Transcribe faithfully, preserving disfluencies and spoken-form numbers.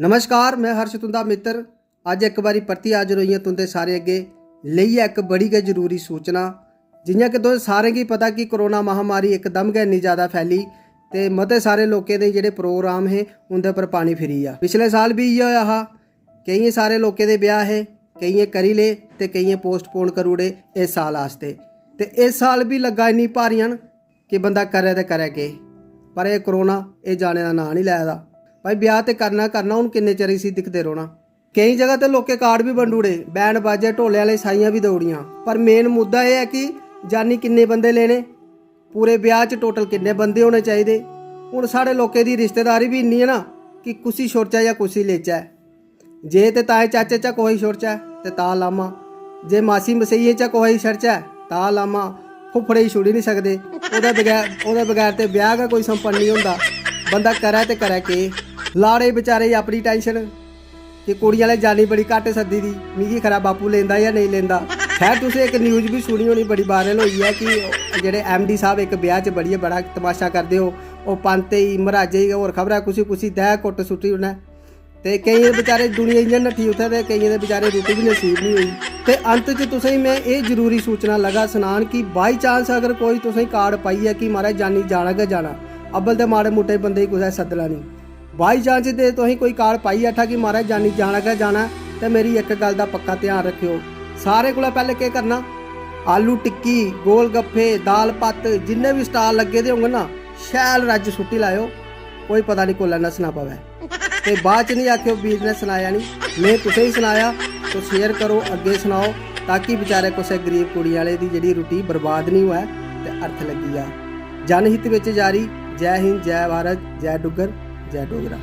नमस्कार, में हर्ष, तुं'दा मित्तर। अज्ज इक बारी परतियै हाजर होई आं तुं'दे सारें अग्गें लेइयै इक बड़ी गै जरूरी सूचना। जि'यां कि तुसें सारें गी पता कि कोरोना महामारी इकदम गै इन्नी ज़्यादा फैली ते मते सारे लोकें दे जेह्ड़े प्रोग्राम हे, उं'दे पर पानी फिरी गेआ। पिछले साल बी इ'यै होआ हा, केइयें सारे लोकें दे ब्याह् हे, केइयें करी ले ते केइयें पोस्टपोन करी ओड़े इस साल आस्तै। ते इस साल बी लग्गा इन्नी भारियां न कि बंदा करै ते करै केह्। पर एह् कोरोना, एह् जाने दा नांऽ निं लै दा। भाई, ब्याह् ते करना, करना, हून किन्ने चिर इसी दिखदे रौह्ना? केईं जगह ते लोकें कार्ड बी बंडी ओड़े, बैंड बाजे, ढोले आह्ले साइयां बी देई ओड़ियां। पर मेन मुद्दा एह् ऐ कि जानी किन्ने बंदे लेने, पूरे ब्याह् च टोटल किन्ने बंदे होने चाहिदे। हून साढ़े लोकें दी रिश्तेदारी बी इन्नी ऐ ना कि कुसी छोड़चै जां कुसी लेचै। जे ते ताए चाचे चा कुसै गी छोड़चै ते तां लामा, जे मासी मसेइयें चा कुसै गी छड़चै तां लामा, फुफ्फड़े गी छुड़ी निं सकदे। ओह्दे बगैर, ओह्दे बगैर ते ब्याह् गै कोई संपन्न निं होंदा। बंदा करै ते करै केह्? लाड़े बेचारे गी अपनी टैंशन कि कुड़ी आह्ले जानी बड़ी घट्ट सद्दी दी, मिगी खरा बापू लेंदा जां नेईं लेंदा। खैर, तुसें इक न्यूज बी सुनी होनी, बड़ी वायरल होई ऐ कि जेह्ड़े एमडी साहब इक ब्याह् च बड़ियै बड़ा तमाशा करदे, ओह्, ओह् पंत गी, मर्हाजै गी, होर खबरै कुसी कुसी दै कुट्ट सुट्टी उ'नें। ते केइयें दे बेचारे दुनिया इ'यां नट्ठी उत्थै ते केइयें दे बेचारे रुट्टी बी नसीब निं होई। ते अंत च तुसेंगी में एह् जरूरी सूचना लगा सनान कि बाई चांस अगर कोई तुसेंगी कार्ड पाइयै कि "महाराज, जानी जाना गै जाना", अब्बल ते माड़े मुट्टे बंदे गी कुसै सद्दना निं। बाई चांस ते तुसेंगी कोई कार्ड पाई बैठा कि "महाराज, जानी जाना गै जाना", ते मेरी इक गल्ल दा पक्का ध्यान रक्खेओ। सारें कोला पैह्लें केह् करना, आलू टिक्की, गोल गप्फे, दाल पत्त, जिन्ने बी स्टाल लग्गे दे होङन ना, शैल रज्ज सुट्टी लैओ, कोई पता निं कोल्लै नस्सना पवै। ते बाद च निं आखेओ बीर ने सनाया निं, में तुसेंगी सनाया। तो शेयर करो, अग्गें सनाओ, ताकि बेचारे कुसै गरीब कुड़ी आह्ले दी जेह्ड़ी रुट्टी बर्बाद निं होऐ ते अर्थ लग्गी जा। जनहित बिच जारी। जै हिंद, जै भारत, जै डुग्गर, जै डोगरा।